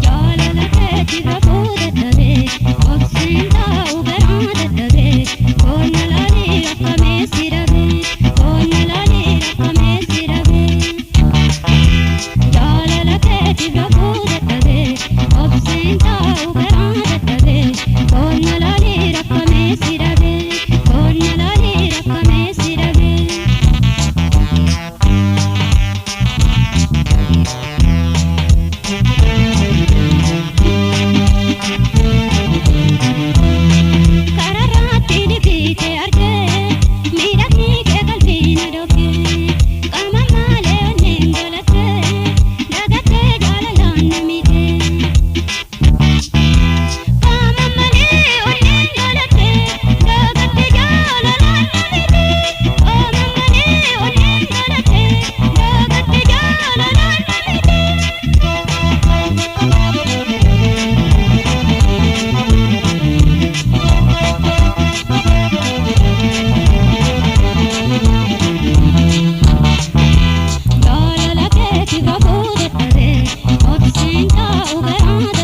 Jaalala keetiin rafuu dadhabee, obseen taa'u garaa dadhabee, qonna laalee rakkamee si dhabee, qonna laalee rakkamee si dhabee. Jaalala keetiin rafuu dadhabee, obseen taa'u garaa dadhabee, qonna laalee rakkamee si dhabee, qonna laalee rakkamee si dhabee. Kararraatti liqii argee miidhagni kee qalbii na dhookee qaama malee onneen golattee dagattee jaalalaan na miidhee. Qaama malee onneen golattee dagattee jaalalaan na miidhee. Qaama malee onneen golattee dagattee jaalalaan na miidhee. Jaalala keetiin rafuu dadhabee obseen taa'u garaa.